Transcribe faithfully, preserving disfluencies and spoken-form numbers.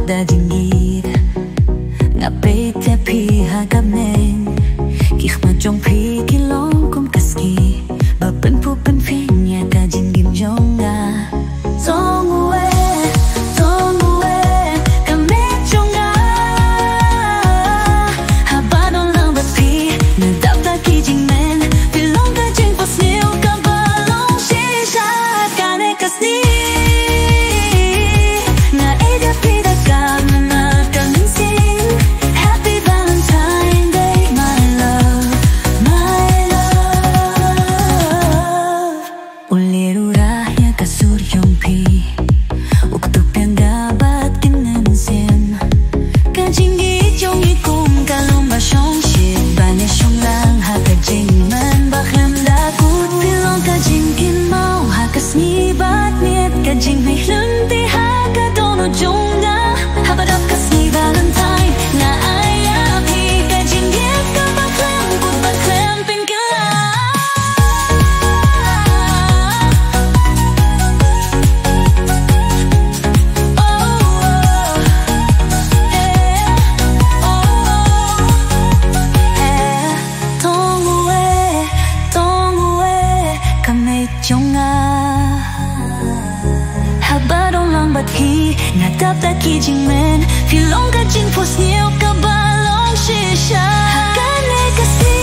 da jingïeit. Nga peit ïa phi ha ka bneng, ki khmat jong phi ki long kum ka sngi ba pynphuh pynphieng ïa ka jingim jong nga. Tong uwei, tong uwei ka met jong nga. Haba don lang bad phi, nga dap da ki jingmen. Phi long ka jingphohsniew kaba long shisha. Kane ka sngi nga ïeit ïa phi da ka mynsiem. Happy Valentine Day, my love, my love. U lyer u rah ïa ka sur jong phi, u kdup ïa nga bad ki mynsiem. Ka jingïeit jong ngi kum ka lum ba shongshit ban ïashong lang ha ka jingmen ba khlem da kut. Phi long ka jingkynmaw ha ka sngi bad miet, ka jingmih lynti ha ka dohnud jong nga. Haba dap ka sngi Valentine, nga ai ïa phi ka jingïeit kaba khlem kut ba khlem pynkylla. Oh, oh, eh, oh, oh, eh. Tong uwei, tong uwei ka met jong nga. Haba don lang bad phi, nga dap da ki jingmen. Phi long ka jingphohsniew kaba long shisha. Kane ka sngi